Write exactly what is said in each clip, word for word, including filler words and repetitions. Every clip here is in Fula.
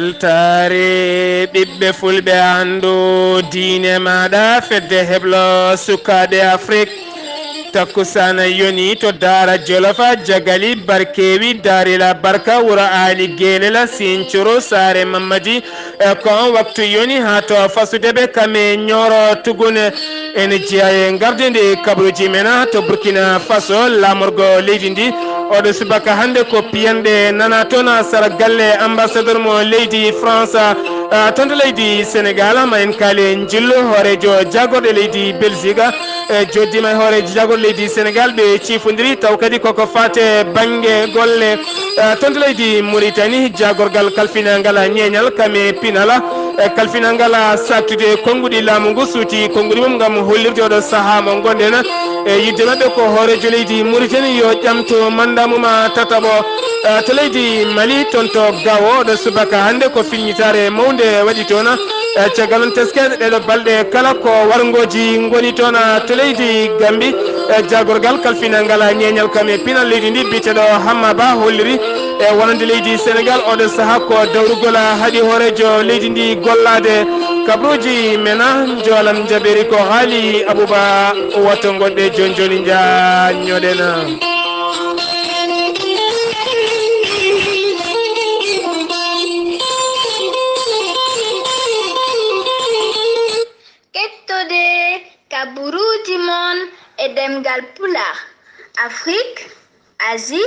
Weltaare ɓiɓɓe fulɓe, anndu diine maaɗa, fedde heblo sukaaɓe Afrik. Takkusaana yoni to Daara Jolofa, Jagali, Barkeewi, Daarila Barka, Wuro Aali, Geelela, Siincuru, Saare Mammadi. E ko on waktu yoni haa to fasude ɓe kame ñooro tugune. Ene jeyaa e ngardiindi kabaruuji men to Burkina Faso, laamorgo leydi ndi. Oɗo subaka hannde ko piyanɗe nana toon sara galle ambassadeur mo leydi France, ah, toon to leydi Sénégal. Ma en kaale njillu hooreejo jaagorɗe leydi Belgique, e jooɗdiima e hooreejo jaagorɗe leydi Sénégal, ɓe ciifondiri taw kadi koko faate bannge golle. Eh, toon to leydi Mauritanie, jaagorgal kalfinangal ñeeñal kame pinal, eh, kalfinangal saaktude konnguɗi laamu ngu suuti konnguɗi mum ngam hollirde oɗo sahaa mo ngonɗen. E yidde maɓɓe ko hooreejo leydi Mauritanie yo ƴamtu manda mum tataɓo. Eh, to leydi Mali, toon to Gao, oɗo subaka hannde ko filñitaare mawnde waɗi toon. Eh, caggal noon teskeede ɗeɗo balɗe kala ko warngooji ngoni toon, eh, to leydi Gambi. Eh, jaagorgal kalfinangal ñeeñal kame pinal leydi ndi biyeteeɗo Hamma Ba holliri e wonande leydi Sénégal oɗo sahaa ko dawrugol haɗi hooreejo leydi ndi gollaade. Kabaruuji men, njoolam njaɓeeri ko haali Abouba. Woto ngoɗɗe jooni jooni njaññoɗen. Kettode kabaruuji mon e ɗemngal Pulaar, Afrik, Asie,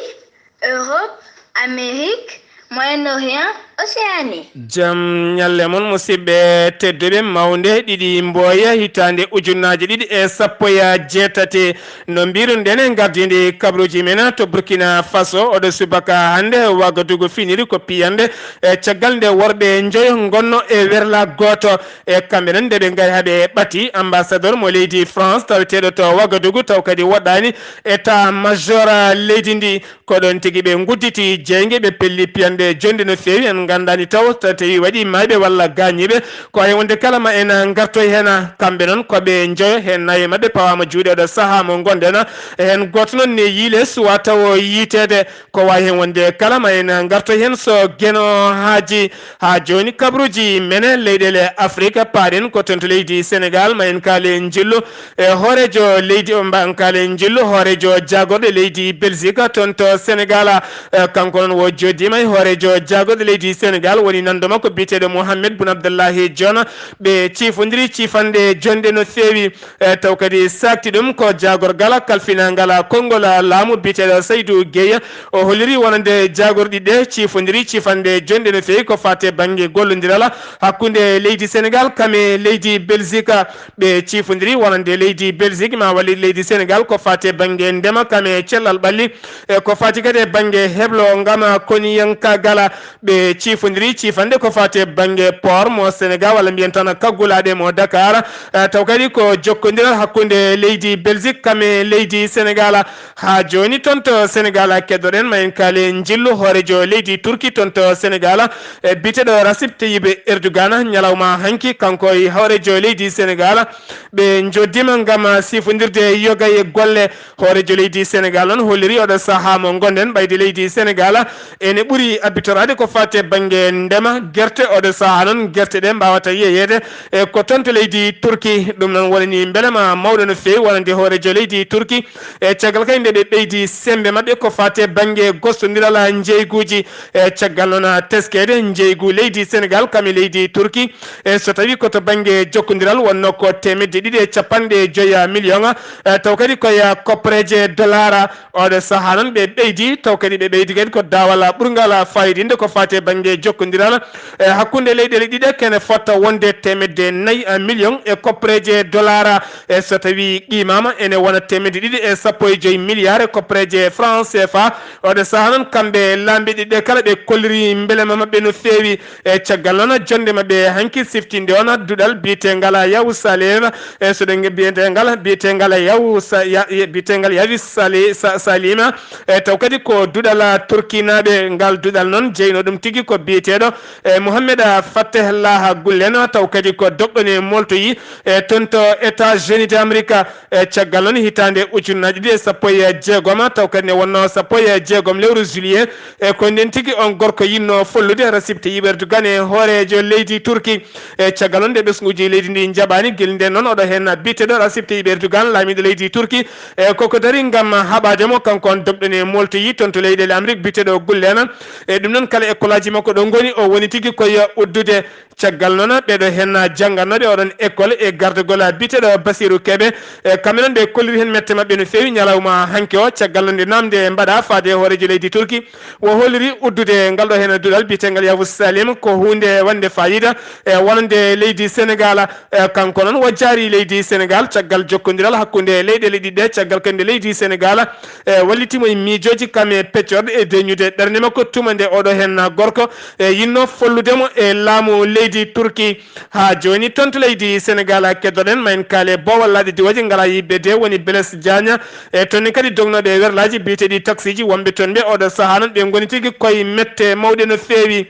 Europe, Amérique, Moyen-Orient, Océanie. Jam ñalle mon, musidɓe tedduɓe, mawnde ɗiɗi mbooya hitaande ujunnaaje ɗiɗi e sappo e jeetati. No mbiruɗen e ngardiindi kabaruuji men to Burkina Faso, oɗo subaka hannde Wagadugu finiri ko piyanɗe, e caggal nde worɓe njoyo ngonno e werla gooto. E kamɓe noon, nde ɓe ngari haa ɓe ɓati ambassadeur mo leydi France taweteeɗo to Wagadugu, taw kadi woɗɗaani état major leydi ndi. Ko ɗoon tigi ɓe ngudditi jeynge, ɓe pelli piyanɗe jonde no feewi. En nganndaani taw so tawi waɗi maayɓe walla gaañiiɓe. Ko hay wonde kala ma en ngartoy heen, kamɓe noon ko ɓe njoyo, heen nayo e maɓɓe pawaama juuɗe oɗo sahaa mo ngonɗen. Heen gooto noon ne yiile suwaa taw yiiteede. Ko waawi heen wonde kala ma en ngartoy heen so Geno haaji. Haa jooni kabaruuji men leyɗeele Afrik paaɗen ko toon to leydi Sénégal, ma en kaale njillu e hooreejo leydi, o mba en kaale njillu hooreejo jaagorɗe leydi Belgique toon to Sénégal. Eh, kanko noon wo jooɗiima e hooreejo jaagorɗe leydi Sénégal, woni nanndo makko biyeteeɗo Mohamed Boun Abdallahi Dionne. Ɓe ciifondiri ciifanɗe jonɗe no feewi. E taw kadi saakti ɗum ko jaagorgal kalfinangal konngol laamu biyeteeɗo Saydou Guèye. O holliri wonande jaagorɗi ɗe ciifondiri ciifanɗe jonɗe no feewi ko faate bannge gollondiral hakkunde leydi Sénégal kame leydi Belgique. Ɓe ciifondiri wonande leydi Belgique ma wallit leydi Sénégal ko faate bannge ndema kame cellal ɓalli. E ko faati kadi e bannge heblo ngam koniyankaagal. Ɓe ciifondiri ciifanɗe ko faati e bannge port mo Sénégal, walla mbiyen tan kaggulaaɗe mo Dakar. Eh, taw kadi ko jokkondiral hakkunde leydi Belgique kame leydi Sénégal. Haa jooni toon to Sénégal, keddoɗen ma en kaale njillu hooreejo leydi Turki toon to Sénégal, e biyeteeɗo Recep Tayyip Erdogan. Ñalawma hanki, kanko e hooreejo leydi Sénégal, ɓe njoddiima ngam siifondirde yoga e golle. Hooreejo leydi Sénégal noon holliri oɗo sahaa mo ngonɗen, ɓayde leydi Sénégal ene ɓuri abbitoraade ko faati e bannge ndema, gerte. Oɗo sahaa noon gerte ɗe mbaawata yeeyeede e ko toon to leydi Turki. Ɗum noon wonani mbelema mawɗo no feewi wonande hooreejo leydi Turki. E caggal kadi nde ɓe ɓeydi semmbe maɓɓe ko faati e bannge gostondiral njeyguuji. E caggal noon teskeede njeygu leydi Sénégal kam e leydi Turki, e so tawii ko to bannge jokkondiral wonnoo ko teemedde ɗiɗi e capanɗe joyi million, e taw kadi ko e koppareeje dollar. Oɗo sahaa noon ɓe ɓeydi, taw kadi ɓe ɓeydi kadi ko daawal ɓurngal faayidinnde ko faati e bannge jokkondiral, e hakkunde leyɗeele ɗiɗe, kene fota wonde teemedde nayi million e koppareeje dollar. E so tawii qiimaama, ene wona teemedde ɗiɗi e sappo e joyi milliard e koppareeje franc C F A. Oɗo sahaa noon, kamɓe laamɓe ɗiɗi ɗe kala, ɓe kolliri mbelema maɓɓe no feewi. E caggal noon, jonnde maɓɓe hanki siftinde on duɗal biyetengal Yawu Salima. E so ɗen biyetengal, biyetengal Yawu Sa-, Ya-, Ye-, biyetengal Yawi Sali-, Sa-, Salima. E taw kadi ko duɗal Turkinaaɓe. Ngal duɗal noon, jeyno ɗum tigi ko biyeteeɗo e Mohamed Fateh Laha Gullen, taw kadi ko doɓɗone moltoyi e toon to États-Unis d'Amérique. E caggal noon, hitaande ujunnaji ɗiɗi e sappo e jeegom, taw kadi ne wonno sappo e jeegom lewru juillet, e ko nden tigi on gorko yinno follude Recep Tayyip Erdogan e hooreejo leydi Turki. E caggal noon, nde ɓesnguuji leydi ndi njaɓaani, gila nden noon oɗo heen biyeteeɗo Recep Tayyip Erdogan, laamiiɗo leydi Turki, e koko dari ngam haɓaade mo, kanko on doɓɗone moltoyi toon to leyɗeele Amérique, biyeteeɗo Gullen. E ɗum noon, kala école aji makko ɗo ngoni, o woni tigi koye uddude. Caggal noon, ɓeɗo heen janngatnooɓe oɗon école e gardagol biyeteeɗo Basiru Kebe, e kamɓe noon ɓe kolliri heen mette maɓɓe no feewi ñalawma hanki o. Caggal nde namde mbaɗa faade e hooreejo leydi Turki, o holliri uddude ngal ɗo heen duɗal biyetengal Yavuz Salim ko huunde wonde fayida e wonande leydi Senegal. E kanko noon o jaari leydi Senegal caggal jokkondiral hakkunde leyɗeele ɗiɗi ɗe, caggal kadi nde leydi Senegal e wallitimo e miijooji kam e peccorɗe e deñude ɓernde makko tuma nde oɗo heen gorko e yinno follude mo e laamu leydi Turki. Haa jooni toon to leydi Senegal, keddoɗen ma en kaale boowal laaɗe diwooje ngala yiɓɓe de, woni Blaise Diagne. E toon ne kadi dognooɓe werlaaji biyeteeɗi taksiiji, wonɓe toon ɓe oɗo sahaa noon ɓe ngoni tigi koye mette mawɗe no feewi.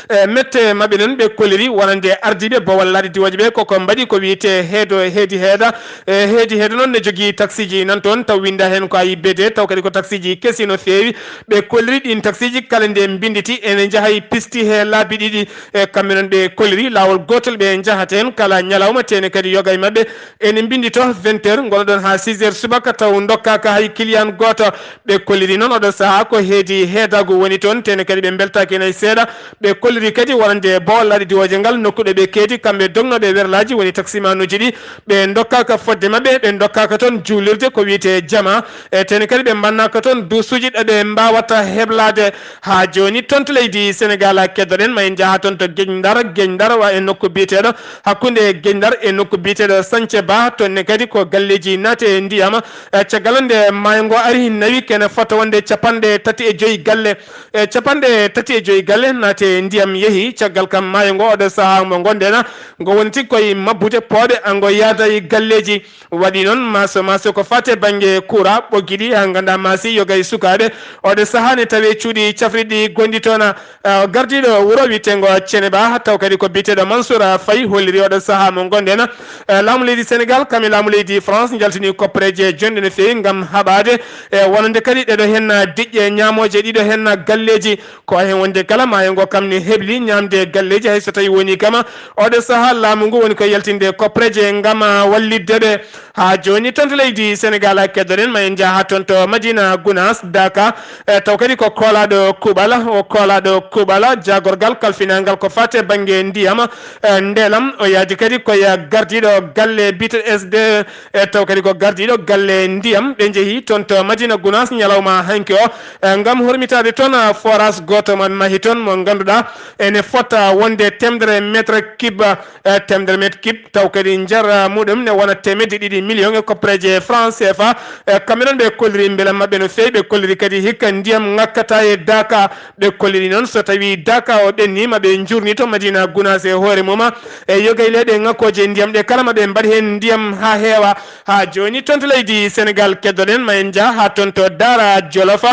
E mette maɓɓe noon ɓe kolliri wonande ardiiɓe boowal laaɗe diwooje ɓe, koko mbaɗi ko wiyetee heedo, heedi heeda. E heedi heeda noon ne jogii taksiiji nan toon, taw winnda heen ko A I B D, taw kadi ko taksiiji kesi no feewi. Ɓe kolliri ɗiin taksiiji kala nde mbinnditi ene njahay pisti he laabi ɗiɗi. E kamɓe noon ɓe kolliri laawol gootol ɓe njahata heen kala ñalawma, teene kadi yoga e maɓɓe ene mbinndito vingt heures, ngona ɗoon haa six heures subaka, taw ndokkaaka hay client gooto. Ɓe kolliri noon oɗo sahaa ko heedi heedaagu woni toon, teene kadi ɓe mbeltaaki heen hay seeɗa. Ɓe kolliri kadi wonande boowal laaɗe diwooje ngal nokku ɗo ɓe keedi, kamɓe dognooɓe werlaaji woni taksimanuuji ɗi, ɓe ndokkaaka fodde maɓɓe, ɓe ndokkaaka toon juulirde ko wiyetee jama. E teene kadi ɓe mbannaaka toon duusuuji ɗo ɓe mbaawata heblaade. Haa jooni toon to leydi Senegal, keddoɗen ma en njaha toon to Guet Ndar, Guet Ndar wa e nokku biyeteeɗo, hakkunde Guet Ndar e nokku biyeteeɗo Santhiaba, toon ne kadi ko galleeji naate e ndiyam. E caggal nde maayo ngo ari nawi kene fota wonde capanɗe tati e joyi galle, e capanɗe tati e joyi galle naate e ndiyam yehi. Caggal kam maayo ngo oɗo sahaa mo ngonɗen, ngo woni tigi koye mabbude pooɓe, a ngo yaada e galleeji. Waɗi noon maaso maaso ko faati e bannge kura, ɓoggi ɗi haa nganndaa maasi yoga e sukaaɓe. Oɗo sahaa ne tawee cuuɗi cafriɗi gonɗi toon. Eh, gardiiɗo wuro wiyeteengo Ceneba, taw kadi ko biyeteeɗo Mansour Faye, holliri oɗo sahaa mo ngonɗen. Eh, laamu leydi Senegal kam e laamu leydi France njaltini koppareeje jonɗe no feewi ngam haɓaade, eh, wonande kadi ɗeɗo heen diƴƴe ñaamooje, ɗiɗo heen galleeji. Ko heen wonde kala maayo ngo kam ne hebli ñaamde galleeji, hay so tawii woni kama oɗo sahaa laamu ngu woni ko yaltinde koppareeje ngam, ah, wallitde ɓe. Haa jooni toon to leydi Senegal, keddoɗen ma en njaha toon to Madina Gounass, Daka, e taw kadi ko koolaaɗo kuuɓal, o koolaaɗo kuuɓal, jaagorgal kalfinaangal ko faati e bannge ndiyam, e ndeelam, o yaadi kadi ko e gardiiɗo galle biyeteeɗo S D E, e taw kadi ko gardiiɗo galle ndiyam. Ɓe njehi toon to Madina Gounass ñalawma hanki o, e ngam hormitaade toon, a, forage gooto man mahi toon mo ngannduɗaa ene fota wonde teemedere mètre cube, e teemedere mètre cube, taw kadi njar, a, muɗum ne wona teemedde ɗiɗi million e koppareeje franc C F A. E kamɓe noon ɓe kolliri mbela maɓɓe no feewi, ɓe kolliri kadi hikka ndiyam ŋakkata e Daka. Ɓe kolliri noon so tawii Daka o ɓenni ma ɓe njurni to Madina Gounass e hoore mum, e yoga e leyɗe ŋakkooje ndiyam ɗe kala ma ɓe mbaɗ heen ndiyam haa heewa. Haa jooni toon to leydi Senegal keddoɗen ma en njaha haa toon to Daara Jolof.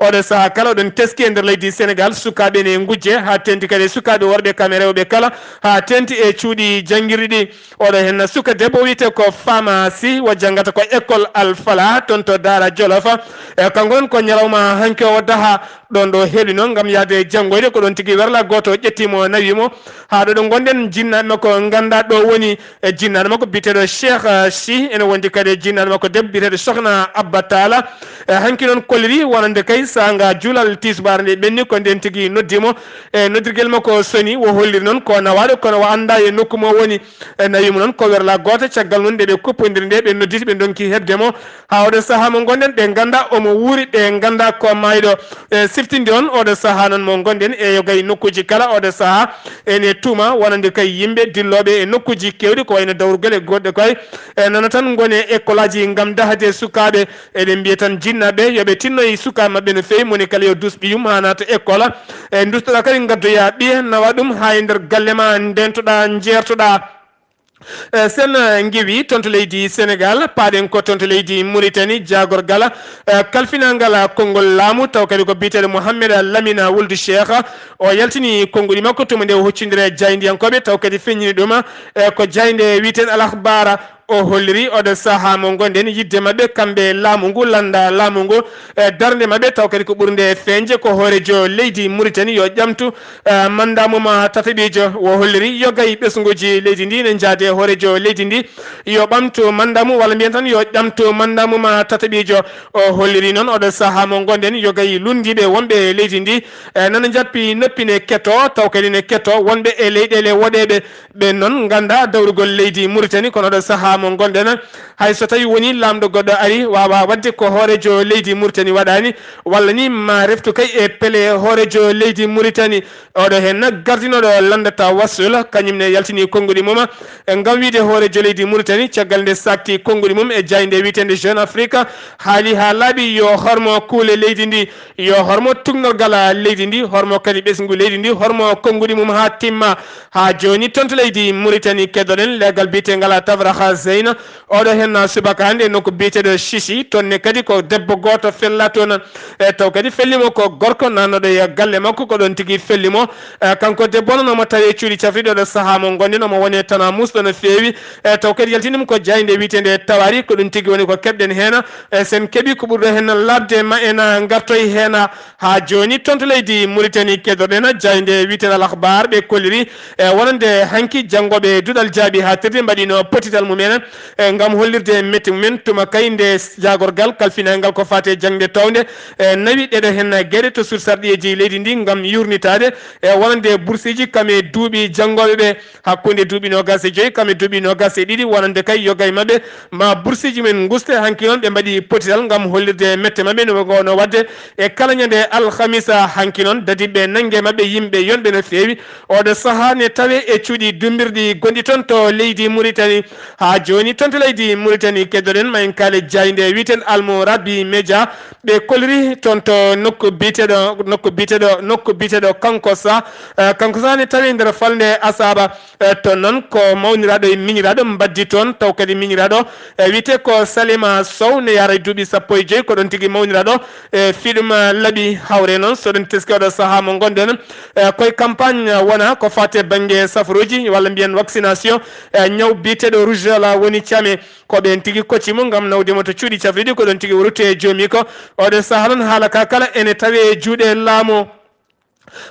Oɗo sahaa kala oɗon teski e nder leydi Senegal, sukaaɓe ne ngujje haa teeŋti kadi e sukaaɓe worɓe kam e rewɓe kala, haa teeŋti e cuuɗi janngirɗi ɗi. Oɗo heen suka debbo wiyetee ko Fama Sy, o janngata ko école Al Falah toon to Daara Jolof. E kanko noon ko ñalawma hanki o daha ɗoon ɗo heɓi noon ngam yahde janngoyde, ko ɗoon tigi werla gooto ƴetti mo, nawi mo. Haa ɗo ɗo ngonɗen, jinnaaɗo makko nganndaa ɗo woni, e jinnaaɗo makko biyeteeɗo Cheikh, eh, Sy, ene wondi kadi e jinnaaɗo makko debbo biyeteeɗo Sokhna Abba Talla. E hanki noon kolliri wonande kay saanga juulal tisbaar nde ɓenni ko ndeen tigi noddi mo. E noddirgel makko soni, o holliri noon ko nawaaɗo, kono o anndaa e nokku mo woni. E nawi mo noon ko werla gooto. Caggal noon nde ɓe kuppondiri nde, ɓe nodditi, ɓe ndonki heɓde mo. Haa oɗo sahaa mo ngonɗen, ɓe nganndaa omo wuuri, ɓe nganndaa ko maayɗo. E siftinde on, oɗo sahaa noon mo ngonɗen e yoga e nokkuuji kala, oɗo sahaa ene tuuma wonande kay yimɓe dillooɓe e nokkuuji keewɗi, ko wayno dawrugol e goɗɗe koye. E nana tan ngoni e école aji ngam dahde sukaaɓe. Eɗen mbiya tan jinnaaɓe yo ɓe tinno e sukaaɓe maɓɓe no feewi, moni kala yo dus ɓiyum haa naata école. E dustoɗaa kadi ngaddoyaa ɓiya, nawa ɗum haa e nder galle ma, ndentoɗaa, njeertoɗaa. Eh, sen eh, ngiwi toon to leydi Sénégal, paaɗen ko toon to leydi Mauritanie, jaagorgal eh, kalfinangal konngol laamu, taw kadi ko biyeteeɗo Mouhamed Lamine Wuldu Cheikh. O yaltini konnguɗi makko tuma nde o huccindira e jaayndiyankooɓe, taw kadi feññini ɗum eh, ko jaaynde wiyeteeɗo Al Akhbar. O holliri oɗo sahaa mo ngonɗen yiɗde maɓɓe kamɓe laamu ngu, lannda laamu ngu, eh, darnde maɓɓe taw kadi ko ɓurnde feeñde ko hoorejo leydi Mauritanie yo ƴamtu eh, manda mum tataɓiijo. O holliri yogay ɓesnguuji leydi ndi ne njaade hoorejo leydi ndi yo ɓamtu manda mum, walla mbiyen tan yo ƴamtu manda mum tataɓiijo. O holliri noon oɗo sahaa mo ngonɗen yogay lunndiiɓe wonɓe e leydi ndi eh, nana njappi noppi ne keto, taw kadi ne keto wonɓe e leyɗeele woɗeeɓe. Ɓen noon ngannda dawrugol leydi Mauritanie, kono oɗo sahaa mo ngonɗen, hay so tawi woni laamɗo goɗɗo ari, waawa waɗde ko hoorejo leydi Mauritanie waɗaani, walla ni ma reftu kay e pele hoorejo leydi Mauritanie. Oɗo heen gardinooɗo lannda tawassul, kañum ne yaltini konnguɗi mum e ngam wiide hoorejo leydi Mauritanie, caggal nde saakti konnguɗi mum e jaaynde wiyeteende Jeune Afrique, haali haa laaɓi yo hormo kuule leydi ndi, yo hormo tugnorgal leydi ndi, hormo kadi ɓesngu leydi ndi, hormo konnguɗi mum haa timma. Haa jooni toon to leydi Mauritanie keddoɗen leegal biyetengal Tafraha Zeyna. Oɗo heen subaka hannde nokku biyeteeɗo Chichi, toon ne kadi ko debbo gooto fella toon. E taw kadi fellimo ko gorko nannoɗo e galle makko, ko ɗoon tigi fellimo. E kanko debbo noon omo tawi e cuuɗi cafriɗi oɗo sahaa mo ngonɗen, omo woni e tana musɗo no feewi. E taw kadi yaltinimo ko jaaynde wiyeteende Tawari, ko ɗum tigi woni ko keɓɗen heen. E sen keɓi ko ɓurɗo heen laaɓde ma en ngartoy heen. Haa jooni toon to leydi Mauritanie keddoɗen jaaynde wiyeteende Al Akhbar, ɓe kolliri e wonande hanki janngooɓe duɗal jaaɓi haa tirde mbaɗino potital mumen e ngam hollirde mette mumen tuma kay nde jaagorgal kalfinangal ko faati e jaŋde toownde e nawi ɗeɗo heen geɗe to sursarɗiyeeji leydi ndi ngam yuurnitaade e wonande bursiiji kam e duuɓi janngooɓe ɓe. Hakkunde duuɓi noogas e joyi kam e duuɓi noogas e ɗiɗi, wonande kay yoga e maɓɓe ma bursiiji men nguste. Hanki noon ɓe mbaɗi potital ngam hollirde mette maɓɓe no ngo no waɗde e kala ñande alhamisa. Hanki noon dadiɓɓe nannge maɓɓe yimɓe yonɓe no feewi. Oɗo sahaa ne tawe e cuuɗi dummbirɗi gonɗi toon to leydi Mauritanie. Haa jooni toon to leydi Mauritanie keddoɗen ma en kaale jaaynde wiyeteende Almourabi Média. Ɓe kolliri toon to nokku biyeteeɗo, nokku biyeteeɗo, nokku biyeteeɗo Kankossa. Eh, Kankossa ne tawi nder falnde Asaaba. Eh, toon noon ko mawniraaɗo e miñiraaɗo mbaddi toon, taw kadi miñiraaɗo, eh, wiyetee ko Salima Sow, ne yaara e duuɓi sappo e joyi, ko ɗoon tigi mawniraaɗo, eh, fii ɗum, eh, laaɓi hawre noon. So ɗum teski oɗo sahaa mo ngonɗen, eh, koye campagne, eh, wona ko faati e bannge safaruuji, walla mbiyen vaccination, eh, ñaw biyeteeɗo rougeole woni came. Ko ɓeen tigi kocci mo ngam nawde mo to cuuɗi cafriɗi, ko ɗoon tigi o rutte e joomi ko. Oɗo sahaa noon haala ka kala ene tawe e juuɗe laamu.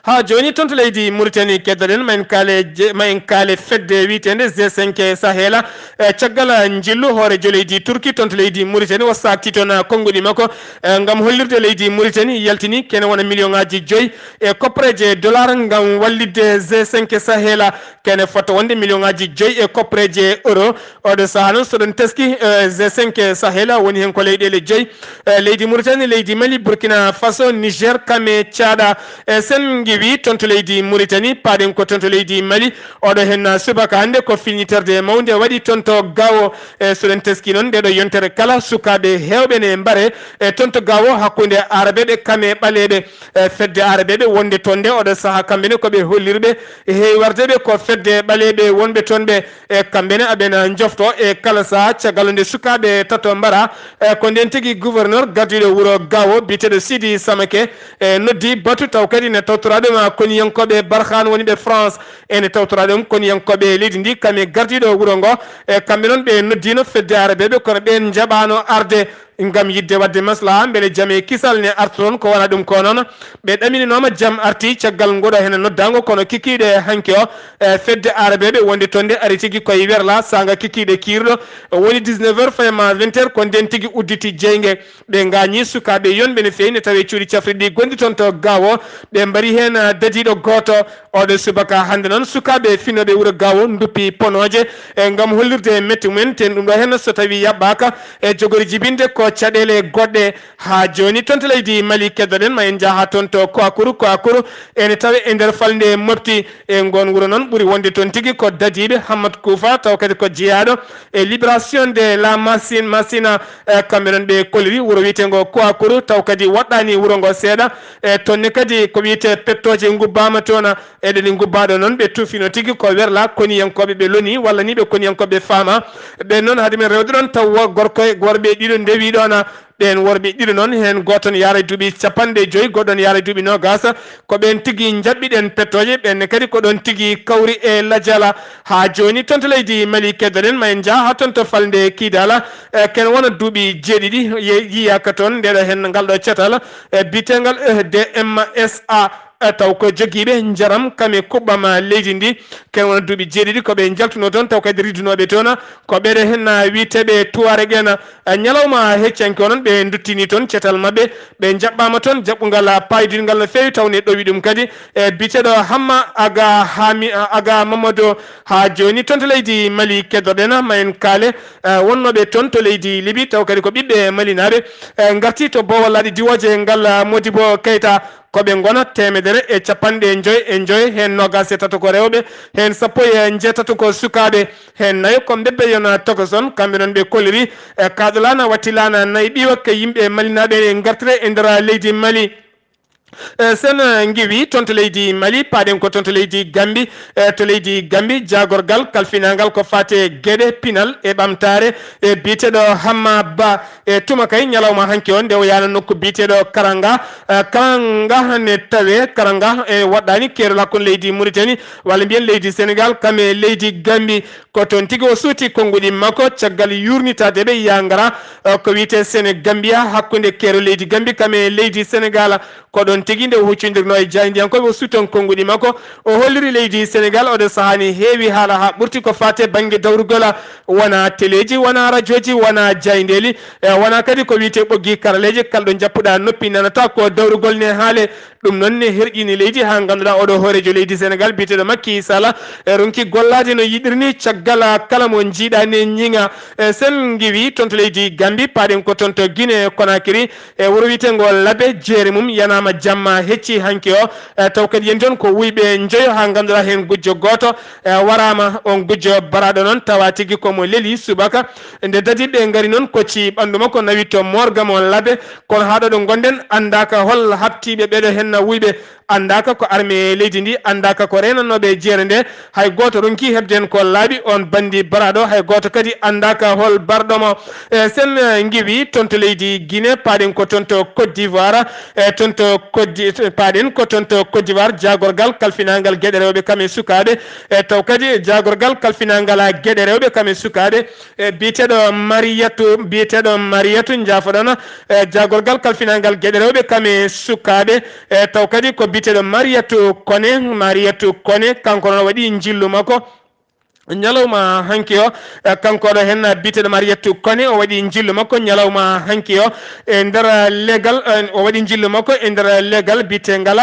Haa jooni toon to leydi Mauritanie keddoɗen, ma en kaale je-, ma en kaale fedde wiyeteende G cinq Sahela. E caggal njillu hoorejo leydi Turki toon to leydi Mauritanie o saakti toon konnguɗi makko, e ngam hollirde leydi Mauritanie yaltini kene wona million ŋaaji joyi e koppareeje dollar ngam wallitde G cinq Sahela. Kene fota wonde million ŋaaji joyi e koppareeje euro. Oɗo sahaa noon, so ɗon teski, eh, G cinq Sahel, woni heen ko leyɗeele joyi, eh, leydi Mauritanie, leydi Mali, Burkina Faso, Niger, Kame, Caada. E sen ngiwi toon to leydi Mauritanie, paaɗen ko toon to leydi Mali. Oɗo heen, ah, subaka hannde ko filñiterde mawnde waɗi toon to Gao. E so ɗen teski noon, nde ɗo yontere kala, sukaaɓe heewɓe ne mbare, e toon to Gao hakkunde Aarabeeɓe, Kame, Ɓaleeɓe. E fedde Aarabeeɓe wonde toon nde, oɗo sahaa kamɓe ne ko ɓe hollirɓe e heewi warde ɓe ko fedde Ɓaleeɓe wonɓe toon ɓe. E kamɓe ne aɓena njofto e kala sahaa caggal nde sukaaɓe tato mbara. E ko ndeen tigi gouverneur gardiiɗo wuro Gao biyeteeɗo Sidi Samake e noddi batu taw kadi ne tawtoraa ɗum koniyankooɓe Barkhane woni ɓe France. Ene tawtoraa ɗum koniyankooɓe leydi ndi kam e gardiiɗo wuro ngo. E kamɓe noon ɓe noddiino fedde Aarabeeɓe kono ɓeen njaɓaano arde. Ngam yiɗde waɗde maslaha mbele jam e kisal ne arta toon, ko wona ɗum ko noon. Ɓe ɗamininooma jam arti caggal ngoɗo heen noddaango, kono kikiiɗe hanki o, e fedde Aarabeeɓe wonde toon nde ari tigi koye werla saanga kikiiɗe kiirɗo, woni dix-neuf heures fayi ma vingt heures, ko ndeen tigi udditi jeynge. Ɓe ngaañi sukaaɓe yonɓe no feewi ne tawi cuuɗi cafriɗi ɗi gonɗi toon to Gao, ɓe mbari heen dadiiɗo gooto. Oɗo subaka hannde noon sukaaɓe finnooɓe wuro Gao nduppi ponooje, e ngam hollirde mette mumen, ten ɗum ɗo heen so tawi yaɓɓaaka e jogori jibinde ko Caɗeele goɗɗe haa jooni toon to leydi Mali keddoɗen, ma en njaha toon to Koakuru. Koakuru ene tawe e nder falnde Mopti. E ngoon wuro noon ɓuri wonde toon tigi ko dadiiɓe Hammat Kuufa, taw kadi ko jeyaaɗo e Libération de la Masin-, Masina. E kamɓe noon ɓe kolliri wuro wiyeteengo Koakuru, taw kadi woɗɗaani wuro ngo seeɗa. E toon ne kadi ko wiyetee pettooje ngubbaama toon. E ɗe ɗi ngubbaaɗo noon ɓe tuufino tigi ko werla koniyankooɓe ɓe loni walla ni ɓe koniyankooɓe ɓe faama. Ɓeen noon hade men rewde ɗoon taw wo-, gorko e worɓe ɗiɗo ndewi ɗoon. Ɓeen worɓe ɗiɗo noon, heen gooto ne yaara e duuɓi capanɗe joyi, goɗɗo ne yaara e duuɓi noogaas. Ko ɓeen tigi njaɓɓiɗen pettooje, ɓeen ne kadi ko ɗoon tigi kawri e lajala. Haa jooni, toon to leydi Mali keddoɗen, ma en njah haa toon to falnde Kidala. E, ken wona duuɓi jeeɗiɗi, ye-, yiyaaka toon, ndeɗo heen ngal ɗo catal, e, biyeteengal E D M S A. E, taw ko jogiiɓe njaram kam e kuɓɓam leydi ndi. Ken wona duuɓi jeeɗiɗi ko ɓe njaltunoo toon, taw kadi riddunooɓe toon ko ɓeɗe heen wiyeteeɓe Tuareg en. E, ñalawma heccanke o noon ɓe nduttini toon cetal maɓɓe, ɓe njaɓɓaama toon jaɓɓungal paayodingal no feewi, taw ne ɗowi ɗum kadi. E, biyeteenɗo Hamma Aga Hami-, Aga Mamadou, haa jooni toon to leydi Mali keddoɗen, ma en kaale, e, wonnooɓe toon to leydi Libi, taw kadi ko ɓiɓɓe Malinaaɓe, e, ngarti to boowal laaɗe diwooje ngal, Modibo Keita. Ko ɓe ngona teemedere e capanɗe joy e joy, heen noogaas e tato ko rewɓe, heen sappo e njeetato ko sukaaɓe, heen nayo ko mbebbe yona tokoson. Kamɓe noon ɓe kolliri, e, kaaɗo laana watti laana nayi ɓiwa ke yimɓe Malinaaɓe e ngartire e nder leydi Mali. E, sen, e, ngiwi toon to leydi Mali, paaɗen ko toon to leydi Gambi. E, to leydi Gambi, jaagorgal kalfinangal ko faate geɗe pinal e ɓamtaare, e, biyeteeɗo Hamma Ba. E, tuma kay ñalawma hanki o, nde o yaana nokku biyeteeɗo Karanga. E, Karanga ne tawe, Karanga e waɗɗaani keerol hakkunde leydi Muritani, walla mbiyen leydi Senegal, kam e leydi Gambi. Ko toon tigi o suuti konnguɗi makko, caggal yuurnitaade ɓe yangara, e, ko wiyetee Senegambia, hakkunde keerol leydi Gambi, kam e leydi Senegal. Ko ɗoon tigi nde o huccondirnoo e jaayndiyankooɓe, o suuti toon konnguɗi makko. O holliri leydi Senegal, oɗo sahaa ne heewi haala haa ɓurti ko faate bannge dawrugol, wonaa teleeji, wonaa rajooji, wonaa jaayndeeli, e, wonaa kadi ko wiyetee ɓoggi karaleeje, kala ɗo njappuɗaa noppi nanata ko dawrugol ne haale. Ɗum noon ne herƴini leydi haa ngannduɗaa oɗo hooreejo leydi Senegal biyeteeɗo Macky Sall, e, ronki gollaade no yiɗiri ni caggal kala mo njiiɗaa ne ñiŋa. E, sen ngiwi toon to leydi Gambi, paaɗen ko toon to Guinée Conakry, e wuro wiyeteengo Labe, jeere mum yanaama jamma hecci hanki o. E, taw kadi yen toon ko wuyɓe njoyo haa ngannduɗaa heen gujjo gooto, e, waraama. On gujjo baraaɗo noon tawa tigi ko mo leli subaka. Nde dadiiɓe ngari noon kocci ɓanndu makko nawi to morgue mo Labe. Kono haa ɗo ɗo ngonɗen anndaaka hol haɓtiiɓe ɓeeɗo heen wuyɓe, anndaaka ko armée leydi ndi, anndaaka ko reenannooɓe jeere nde. Hay gooto ronki heɓde heen ko laaɓi. On banndi baraaɗo, hay gooto kadi anndaaka hol barɗo mo. E, sen, e, ngiwi toon to leydi Guinée, paaɗen ko toon to Côte d'Ivoire, e, toon to Côte d'I-, paaɗen ko toon to Côte d'Ivoire, jaagorgal kalfinaangal geɗe rewɓe kam e sukaaɓe, e, taw kadi jaagorgal kalfinaangal geɗe rewɓe kam e sukaaɓe, e, biyeteeɗo Mariyatu, biyeteeɗo Mariyatu, njaafoɗon, e, jaagorgal kalfinaangal geɗe rewɓe kam e sukaaɓe, e, taw kadi ko biyeteeɗo Mariyatu Kone, Mariyatu Kone, kanko noon waɗi njillu makko. Ñalawma hanki o, e, kanko ɗo heen biyeteeɗo Mariyatu Kone, o waɗi njillu makko ñalawma hanki o e nder legal, e, o waɗi njillu makko e nder legal biyeteengal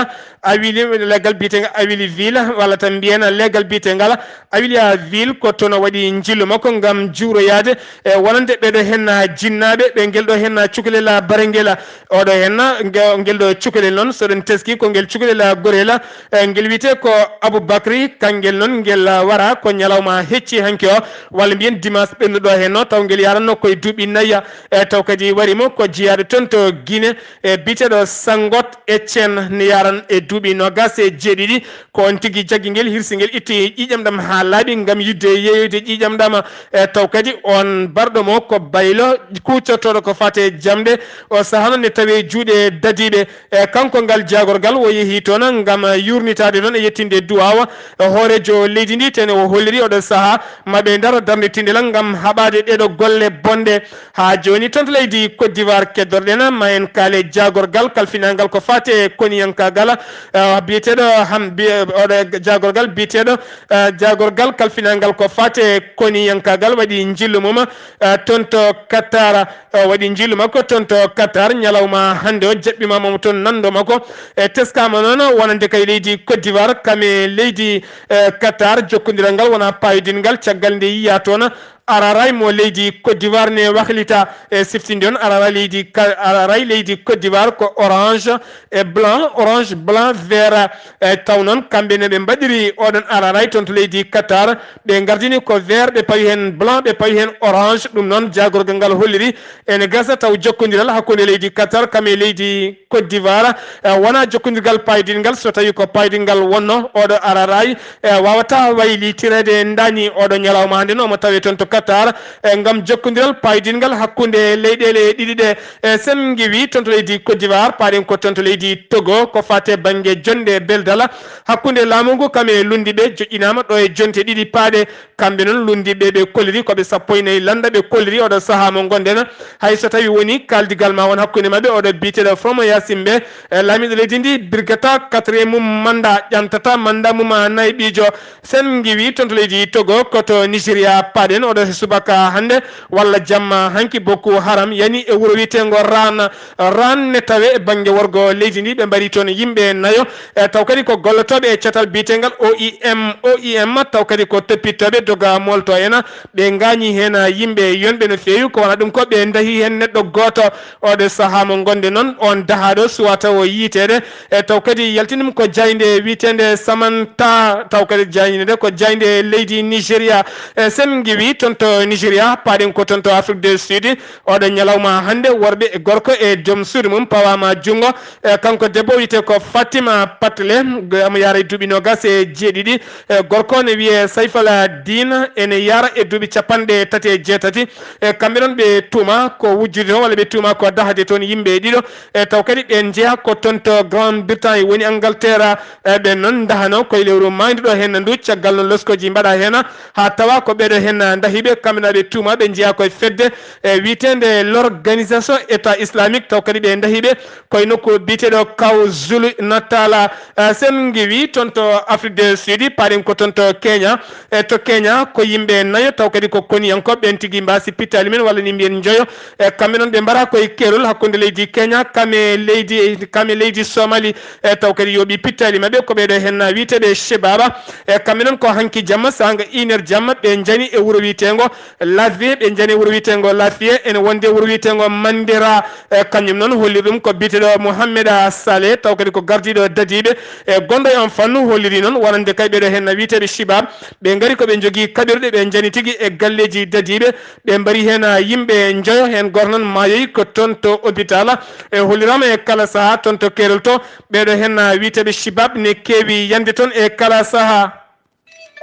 Awili, legal biyeteengal Awili Ville, walla tan mbiyen legal biyeteengal Awilia Ville, ko toon o waɗi njillu makko ngam juuroyaade e wonande ɓeeɗo heen jinnaaɓe, ɓe ngel ɗo heen cukalel barengel. Oɗo heen, nge-, ngel ɗo cukalel noon, so ɗen teski ko ngel cukalel gorel, e, ngel wiyetee ko Aboubacry, kangel noon ngel wara ko ñalawma hecci hanki o, walla mbiyen dimanche ɓennuɗo heen o, taw ngel yaranno koye duuɓi nayi, e, taw kadi wari mo ko jeyaaɗo toon to Guinée, e, biyeteeɗo Sangot Etienne, ne yaran e duuɓi noogaas e jeeɗiɗi. Ko on tigi jaggi ngel, hirsi ngel, itti ƴiiƴam ɗam haa laaɓi ngam yiɗde yeeyoyde ƴiiƴam ɗam. E, taw kadi on barɗo mo ko Baylo, kuutortooɗo ko faate jamɗe. O sahaa noon ne tawi juuɗe dadiiɓe. E, kanko ngal jaagorgal o yehi toon ngam yuurnitaade toon e yettinde duwaawa, e, hooreejo leydi ndi, tene o holliri oɗo sahaa ma ɓe ndaro darnde tinndilal ngam haɓaade ɗeeɗo golle bonɗe. Haa jooni toon to leydi Côte d'Ivoire keddorɗen, ma en kaale jaagorgal kalfinaangal ko faate koniyankaagal, e, biyeteeɗo Ham-, biye-, oɗo jaagorgal biyeteeɗo, e, jaagorgal kalfinaangal ko faate koniyankaagal waɗi njillu mum, e, toon to Qatar, e, waɗi njillu makko toon to Qatar ñalawma hannde o, jaɓɓimaama mo toon nanndo makko. E, teskaama noon wonande kay leydi Côte d'Ivoire, kam e leydi, e, Qatar, jokkondiral ngal wonaa paayodingal caggal nde yiyaa toon Araray mo leydi Côte d'Ivoire ne waklita e siftinde on. Araray leydi Ka- araray leydi Côte d'Ivoire ko orange e blanc, orange, blanc, vert. E taw noon kamɓe ne ɓe mbaɗiri oɗon araray toon to leydi Qatar, ɓe ngardini ko vert, ɓe pawi heen blanc, ɓe pawi heen orange. Ɗum noon jaagorgal ngal holliri ene gasa taw jokkondiral hakkunde leydi Qatar kam e leydi Côte d'Ivoire, e wona jokkondirgal paydingal, so tawi ko paydingal wonno oɗo araray, e wawata waylitireede ndani oɗo ñalawma hannde no omo tawe toon to Qatar, e ngam jokkondiral paydingal hakkunde leyɗeele ɗiɗi ɗe. E sen ngiwi toon to leydi Côte d'Ivoire, paɗen ko toon to leydi Togo, ko fate bannge jonde beldala hakkunde laamu ngu kam e lunndiɓe joƴƴinaama ɗo e jonte ɗiɗi paaɗe. Kamɓe noon lunndiɓe ɓe kolliri ko ɓe sappo e nayi lannda ɓe kolliri oɗo sahaa mo ngonɗen. Hay so tawi woni kaaldigal ma won hakkunde maɓɓe oɗo biyeteɗo Fromo Yasimbe, e laamiɗo leydi ndi birgata quatrième mum manda, ƴantata manda mum a nayi ɓiijo. Sen ngiwi toon to leydi Togo, ko to Nigeria paɗen oɗo subaka hannde walla jamma hanki Boko Haram yani e wuro wiyetengo Ran. Ran ne tawe e bannge worgo leydi ndi, ɓe mbari toon yimɓe nayo, e taw kadi ko gollotooɓe e catal biyetengal O I M, O I M, taw kadi ko toppitooɓe doga molto en, ɓe ngaañi heen yimɓe yonɓe no feewi, ko wona ɗum ko ɓe ndahi heen neɗɗo gooto. Oɗo sahaa mo ngonde noon, on dahaaɗo suwata o yiiteede, e taw kadi yaltinum ko jaaynde wiyeteende Samanta, taw kadi jaaynde nde ko jaaynde leydi Nigeria. E sen ngiwi toon to Nigeria, paɗen ko toon to Afrique du Sud, oɗo ñalawma hannde worɓe e gorko e joom suudu mum pawaama junngo. E kanko debbo wiyetee ko Fatima Patle, omo yaara e duuɓi noogas e jeeɗiɗi. E gorko ne wiyee Saifala Din, ene yaara e duuɓi capanɗe tati e jeetati. E kamɓe noon ɓe tuuma ko wujjude toon walla ɓe tuuma ko dahde toon yimɓe ɗiɗo. E taw kadi ɓe njeya ko toon to Grande Bretagne woni Angleterre. E ɓen noon dahano koye lewru maaydu ɗo heen ndu, caggal noon loskooji mbaɗa heen haa tawa ko ɓeɗo heen ndahiɓe kamɓe na ɓe tuuma ɓe njeya koye fedde e wiyeteende l'Organisation État Islamique, taw kadi ɓe ndahiɓe koye nokku biyeteɗo Kaw Zulu Natala. Eh, sen ngiwi toon to Afrique du Sud, paɗen ko toon to Kenya. E to Kenya ko yimɓe nayo, taw kadi ko koniyankoɓe ɓen tigi mbasi pittali men walla ni mbiyen njoyo. E kamɓe noon ɓe mbara koye keerol hakkunde leydi Kenya kame leydi, kame leydi Somali. E taw kadi yooɓi pittali maɓɓe ko ɓeɗo hen na wiyeteɓe Shebaba. E kamɓe noon ko hanki jamma sanga iner jamma ɓe jani e wuro wiyetengo Lafie, ɓe jani e wuro wiyetengo Lafie ene wonde e wuro wiyetengo Mandera. E kañum noon holli ɗum ko biyeteɗo Mohamed Saleh, taw kadi ko gardiɗo dadiɓe e gonɗo e on fannu, holliri noon wonande kay ɓeɗo hen na wiyeteɓe Shibab. Ɓe ngari ko ɓe jogii kaɓirɗe, ɓe njani tigi e galleeji dadiiɓe. Ɓe mbari heen yimɓe njoyo, heen gooto noon maayoyi ko toon to hôpital. E holliraama e kala sahaa toon to keerol to, ɓeeɗo heen wiyeteeɓe Shibab ne keewi yande toon e kala sahaa.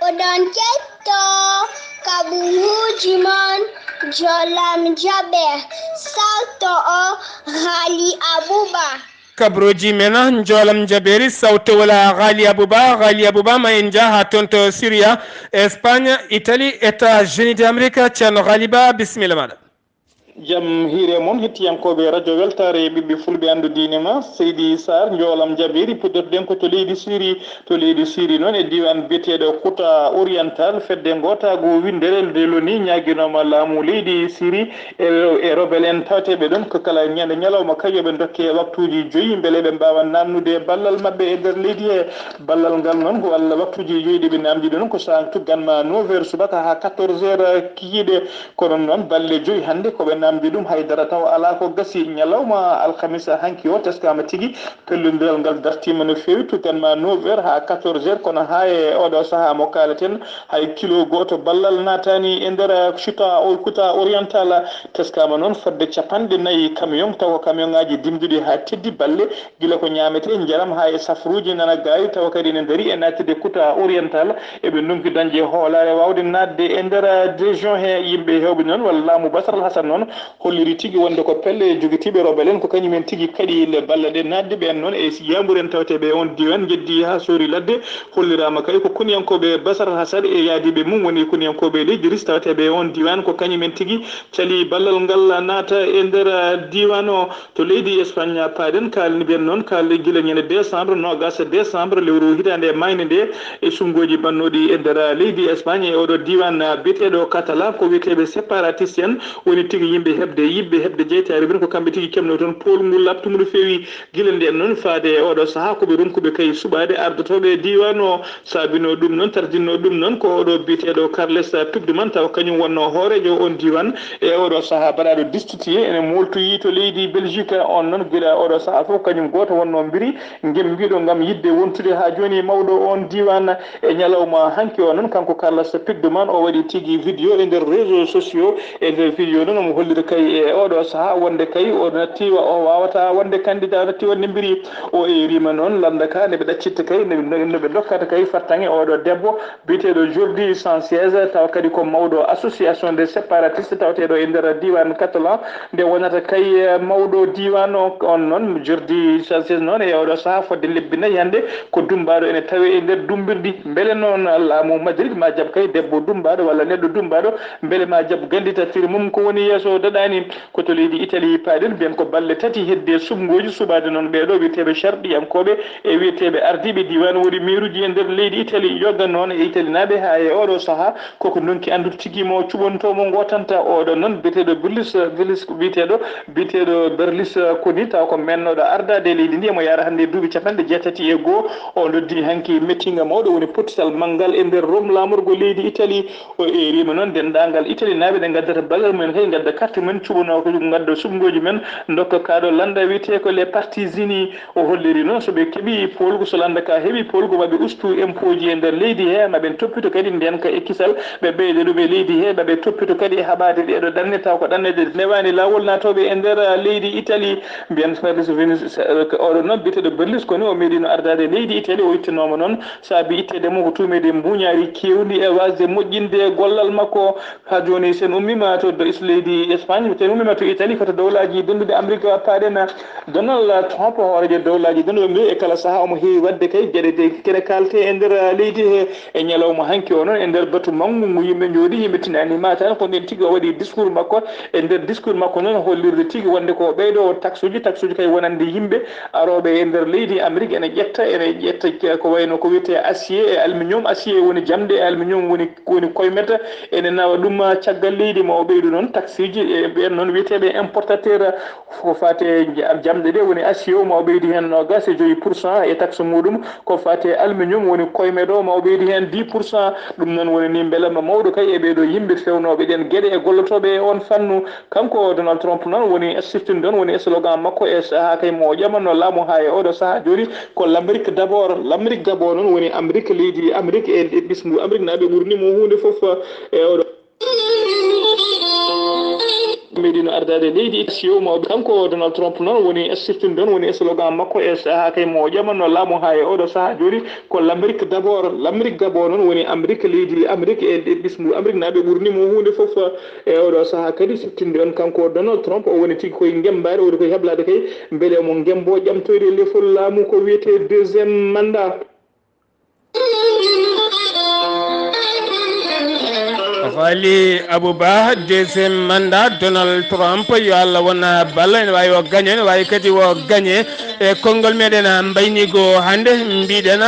Oɗon ketto kaɓuuji mon, jolam jaɓe, salto o Ghali Abouba. Kabrooji men, njoolam jabeeri, sawtowol Ghali Abouba. Ghali Abouba, ma en njah haa toon to Syria, Espagne, Italie, États-Unis d'Amérique. Ceerno Ghali Ba, bisimilla maaɗa. Jam hiire mon, hettiyankooɓe radio Weltaare e ɓiɓɓe fulɓe anndu diine ma, Seydi Sarr, njoolam jabeeri, puɗɗorɗen ko to leydi Syrie. To leydi Syrie noon, e diiwaan biyeteeɗo Kuta Oriental, fedde ngootaagu winndere nde loni ñaaginooma laamu leydi Syrie e, e rebel en tawteeɓe ɗon ko kala ñande ñalawma kay yo ɓe ndokke waktuuji joyi mbele ɓe mbaawa naamnude ballal maɓɓe e nder leydi he. Ballal ngal noon ko walla waktuuji joyi ɗi ɓe naamndi ɗon ko saang tuggan ma neuf heures subaka haa quatorze heures kikiiɗe. Kono noon balle joyi hannde ko ɓe naamndi ɗum hay dara taw alaa ko gasi. Ñalawma alkamisa hanki o teskaama tigi. Pellodiral ngal dartiima no feewi, tuggan ma neuf heures haa quatorze heures, kono haa e oɗo sahaa mo kaaleten, hay kilo gooto ballal naataani e nder Chuta o Kuta Oriental. Teskaama noon fodde capanɗe nayi camion, tawa ko camion ŋaaji dimduɗi haa teddi balle, gila ko ñaametee, njaram haa e safruuji nana gaari, tawa kadi ene ndarii e naatde Kuta Oriental. Eɓe ndonki dañde hoolaare waawde naatde e nder région he. Yimɓe heewɓe noon, walla laamu Bashar al-Assad noon, holliri tigi wonde ko pelle jogitiiɓe rebel en ko kañum en tigi kaɗi le balla ɗe naatde. Ɓeen noon e yamburen tawteeɓe e on diiwaan njeddi haa soori ladde. Holliraama kay ko koniyankooɓe Bashar al-Assad e yaadiiɓe mum woni koniyankooɓe leydi Russie tawteeɓe e on diiwaan ko kañum en tigi cali ballal ngal naata e nder diiwaan o. To leydi Espagne paaɗen, kaalni ɓeen noon, kaalde gila ñande décembre, noogas décembre lewru hitaande e mayde nde, e suɓngooji bannooɗi e nder leydi Espagne e oɗo diiwaan biyeteeɗo Catala, ko wiyeteeɓe séparatiste en woni tigi yimɓe Ɓe heɓde yiɓɓe, heɓde jeytaare, ɓen ko kamɓe tigi keɓnoo toon poolgu laaɓtungu no feewi. Gila ndeen noon faade e ooɗoo sahaa, ko ɓe ronkuɓe kay suɓaade ardotooɓe e diiwaan o. Saabinoo ɗum noon, tardinnoo ɗum noon, ko oɗo biyeteeɗo Carles Puigdemont, tawa kañum wonnoo hooreejo oon diiwaan e oɗo sahaa, baɗaaɗo destitué, ene mooltoyii to leydi Belgique. On noon, gila oɗo sahaa fof, kañum gooto wonnoo mbiri ngem mbiɗo ngam yiɗde wontude haa jooni mawɗo oon diiwaan. E ñalawma hanki o noon, kanko Carles Puigdemont, o waɗi tigi vidéo e nder réseaux sociaux. E nder vidéo noon, omo hollira kay e oɗo sahaa wonde kay o natti wa-, o waawata wonde candidat, natti wonde mbiri. O eerima noon lannda ka nde ɓe ɗaccitta kay, nde ɓe, no ɓe dokkata kay fartaŋŋe oɗo debbo biyeteeɗo Jordi Sanchez, tawa kadi ko mawɗo association des séparatistes tawateeɗo e nder diiwaan Catalan. Nde wonata kay, eh, mawɗo diiwaan o, on noon, Jordi Sanchez noon, e oɗo sahaa fodde lebbi nayi hannde, ko dummbaaɗo ene tawee e nder dummbirɗi. Mbele noon laamu Madrid ma jaɓ kay debbo dummbaaɗo walla neɗɗo dummbaaɗo, mbele ma jaɓ gandita firi mum ko woni yeeso daɗaani? Ko to leydi Italie paaɗen, mbiyen ko balɗe tati hedde suɓngooji suɓaade noon ɓeeɗo wiyeteeɓe sharɗiyankooɓe e wiyeteeɓe ardiiɓe diiwaan woni meeruuji e nder leydi Italie. Yoga noon e Italinaaɓe haa e oɗo sahaa, koko ndonki anndude tigi mo cuɓantoo mo ngootanta oɗo noon biyeteeɗo Berlus, Berlus, biyeteeɗo, biyeteeɗo Berlusconi, taw ko meennooɗo ardaade e leydi ndi, emo yaara hannde e duuɓi capanɗe jeetati e goo. O noddi hanki meetinga mawɗo, woni pottital manngal e nder Rome laamorgo leydi Italie. O eerima noon denndaangal Italinaaɓe ɓe ngaddata ballal mumen kay, ngadda carte mumen, cuɓanoo ko ngadda suɓngooji men, ndokka kaaɗo lannda wiyetee ko les partis unis. O holliri noon so ɓe keɓi poolgu, so lannda ka heɓi poolgu, ma ɓe ustu impôt ji e nder leydi he, ma ɓen toppito kadi ndeenka e kisal, ɓe ɓeyda ɗum e leydi he, ma ɓe toppito kadi e haɓaade ɗeeɗo ɗanne, taw ko ɗanne ɗe newaani laawol naatooɓe e nder, ah, leydi Italie. Mbiyen Carlos Vinicius, eh, oɗo noon biyeteeɗo Berlusconi, o meeɗino ardaade leydi Italie, o ittanooma noon saabi itteede mo ko tuumeede mbuuñaari keewndi e waasde moƴƴinde gollal makko. Haa jooni, so en ummiima to do is leydi Espagne, so en ummiima to Italie, ko to dowlaaji dennduɗi Amrik paaɗen. Donald Trump, hooreejo dowlaaji dennduɗi Amrik, e kala sahaa omo heewi waɗde kay geɗe ɗe kene kaalte e nder leydi he. E ñalawma hanki o noon, e nder batu manngu ngu yimɓe njooɗi, yimɓe tinaani ma tan, ko ndeen tigi o waɗi discours makko. E nder discours makko noon, hollirde tigi wonde ko ɓeydo taxuji, taxuji kay wonande yimɓe arooɓe e nder leydi Amrik, ene ƴetta, ene ƴetta ko wayno ko wiyetee acier e aluminium. Acier woni jamɗe, e aluminium woni, woni koymet, ene nawa ɗum caggal leydi. Ma o ɓeydu noon taxuji e ɓeen noon wiyeteeɓe importateur, ko faati e jamɗe ɗe woni acier, ma o ɓeydi heen noogas e joyi pour cent e taxe muɗum. Ko faati e aluminium woni koymet o, ma o ɓeydi heen dix pour cent. Ɗum noon woni ni mbelamma mawɗo kay e ɓeeɗo yimɓe fewnooɓe ɗeen geɗe e gollotooɓe e oon fannu. Kanko Donald Trump noon woni siftinde ɗoon, woni slogan makko e sahaa kay mo o ƴamanno laamu haa e oɗo sahaa jooni, ko l'Amérique d'abord. L'Amérique d'abord noon woni Amérique, leydi Amérique e ɓisngu Amérique naaɓe ɓurni mo huunde fof e oɗo. Meeɗino ardaade leydi Italie o mawɓe. Kanko Donald Trump noon woni siftinde ɗoon, woni slogan makko e sahaa kay mo o ƴamanno laamu haa e oɗo sahaa jooni, ko l'Amérique d'abord. L'Amérique d'abord noon woni Amérique, leydi Amérique e ɓisngu Amérique naaɓe ɓurni mo huunde fof. E oɗo sahaa kadi siftinde on, kanko Donald Trump, o woni tigi koye ngemmbaade, o woni koye heblaade kay mbele omo ngemmbo ƴamtoyde lefol laamu ko wiyetee deuxième mandat. Fally Abouba, deuxième mandat Donald Trump, yo Allah won balla, ene waawi o gaño, ene waawi kadi o gañe. E konngol meɗen mbaynigo hannde, mbiɗen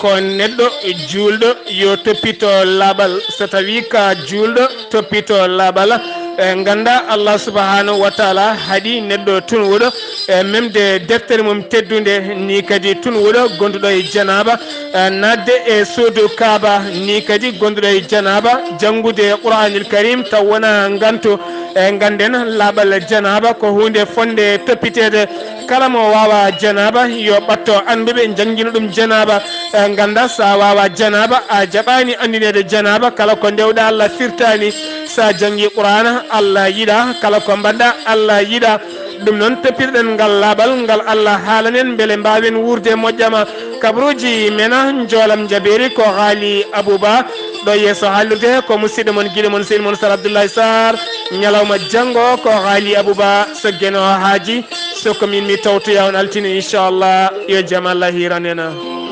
ko neɗɗo juulɗo yo toppito laaɓal. So tawi ka juulɗo toppito laaɓal, e ngannda Allah subhanahu wa taala haɗi neɗɗo tunwuɗo e memde deftere mum teddunde, ni kadi tunwuɗo gonduɗo e janaba, e naatde e suudu Kaaba, ni kadi gonduɗo e janaba, janngude Qur'anil Karim taw wona nganto. E ngannden laaɓal janaba ko huunde fonde toppiteede. Kala mo waawa janaba yo ɓatto annduɓe njanngina ɗum janaba. E ngannda so a waawa janaba a jaɓaani anndineede janaba, kala ko ndewɗa Allah firtaani. So a janngi Qur'aana Allah yiɗa, kala ko mbaɗɗa Allah yiɗa. Ɗum noon toppitoɗen ngal laaɓal ngal Allah haalani en mbele mbaawen wuurde moƴƴama. Kabaruuji mena njoolam njabeeri ko Haali Abouba. Ɗo yeeso haalirde ko musidɗo mon giɗo mon seydi mon Sar Abdoulaye Sarr. Ñalawma janngo ko Haali Abouba so geno haaji. So ko min mi tawtoya on altine inchallah, yo jam Allah hiiran en.